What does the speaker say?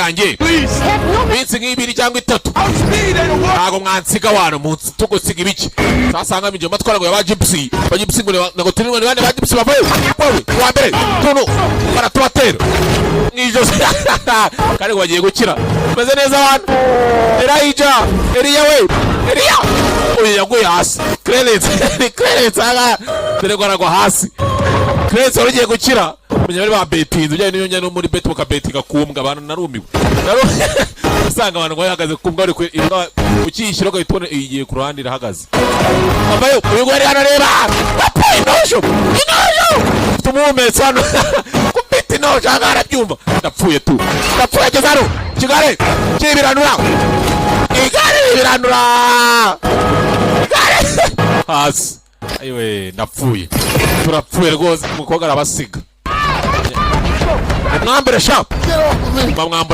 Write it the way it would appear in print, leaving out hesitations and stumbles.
yanjye iminsi nk'ibiri cyangwa 3. Ntabwo mwansiga wana munsi tugusiga ibiki. Sasa ngamije matwara ngo ya gypsy, ba gypsy ngo ngo turi ngo bane ba gypsy bavuye wowe wa mbere tunu baratubatera mwijosi kandi ngo bagiye gukira. Meze neza abantu. Elijah, Eliya we, Eliya uyu yaguye hasi. Clarence, ni Clarence aha, dore ngo aragwa hasi. Clarence wari ugiye gukira, menya bari babetinze bijyanye n'iyo njya no muri bet bakabetinga ku mbwa. Abantu narumiwe. Usanga abantu ngo bahagaze ku mbwa bari imbwa ukiyishyira ugahita ubona igiye ku ruhande irahagaze. Avayo uyu nguyu ari hano, reba papa, inosho, inosho, ufite umuhumetso hano kubita inosho aha ngaha arabyumva. Ndapfuye tu, ndapfuye. Ageze hano kigare kibiranura, igare ribiranura, igare hasi. Ayiwe, ndapfuye, turapfuye rwose. Umukobwa arabasiga. Mwambure sha, bamwambura.